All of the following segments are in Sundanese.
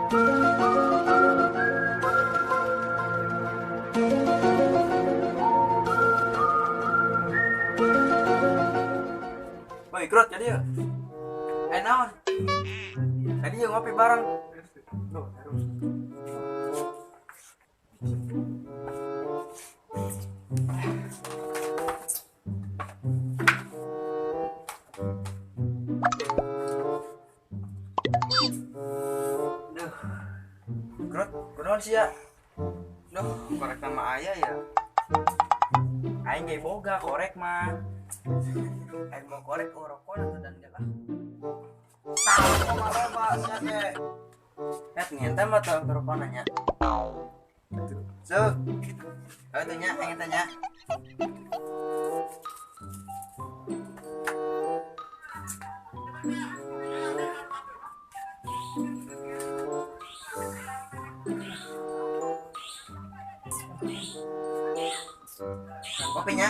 Woi, Grot, jadi ya. Naon? Tadi ya ngopi bareng. Duh. Grot, kunaon sih ya? Duh, korek sama ayah ya. Aing ge boga korek mah. Aing mau korek rokok atau dan lah. Tahu mah loba sia teh. Et ngente mah teu rokok nanya. Sok. Ayo tanya, aing tanya. Kopinya.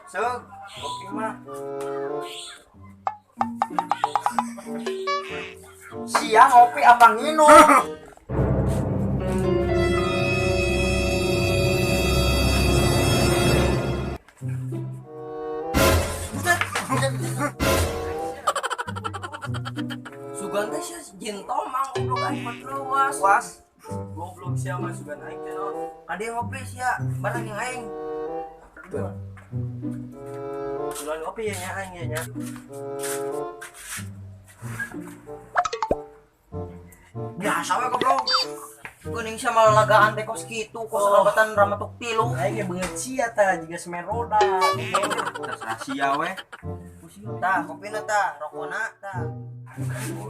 Sok, kopi mah. Siang ngopi apa nginum? Sugan teh sia jin tomang goblok aing mah luas. Was. Goblok sia mah sugan aing teh naon. Kade ngopi sia bareng jeung aing. Duluan ngopi ya nya aing ya nya. Biasa we goblok. Kuning sama lalagaan teh kos kitu, kos labatan ramatuk tilu. Aing ge beungeut sia tah jiga semen roda. Terserah sia we. Tah, kopina tah, rokona tah.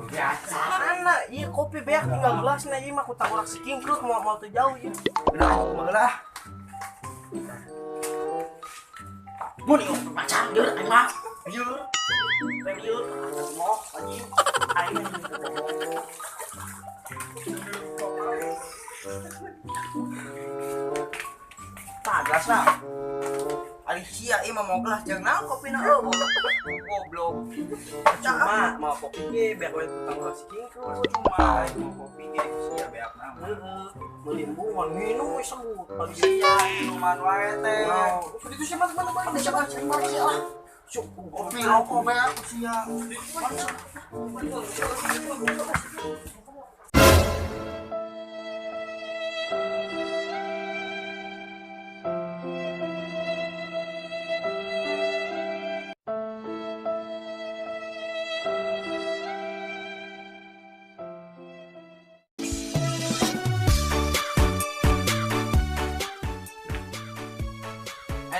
Biasa. Mana ieu kopi beak tinggal gelasna ieu mah ku tanggurak si kingkrut moal teu jauh ieu. Lah, kumaha lah. Mun ieu macan deur aing mah. Lieur. Teh lieur moh anjing. Aing tah gelasna. Ari sia ieu mah mau gelas jeung naon kopina eueuh. Goblok. Cuma mau kopi ge beak we ku tanggurak si kingkrut. Cuma aing mau kopi ge sia beak nama. Heeh. Meuli embungan nginum we sebut. Pagi Sia minuman wae teh. Itu siapa mana Siapa siapa lah. Kopi rokok beak sia.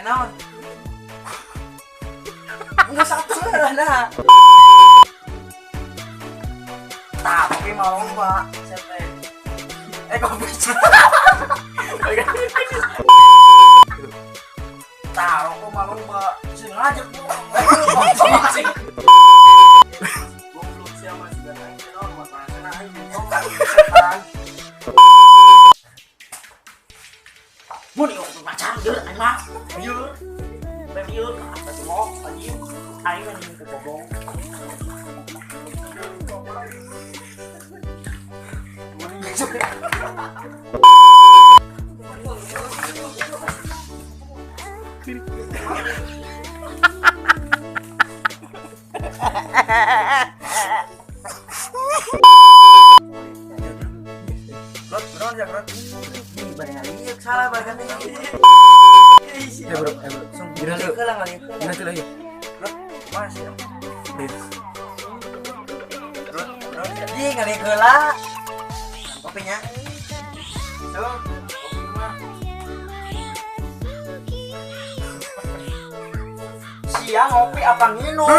Naon? Enggak satu lah nah. Tah, kopi mah loba. Kopi. Tah, rokok mah loba. Sengaja Goblok sia mah sugan aing teh naon mah sana aing setan. Mun ieu macan deur aing mah. Lieur. Teh lieur atas moh anjing. Aing anjing ku bobong. Rot, kunaon ya, Rot? Ih, bareng ieu salah bareng teh. Bro, bro. Gila lu. Gila tuh lagi. Rot, kumaha sih? Rot, kunaon ya? Ih, ngalieu heula. Kopinya. Sok, kopi mah. Sia ngopi apa nginum?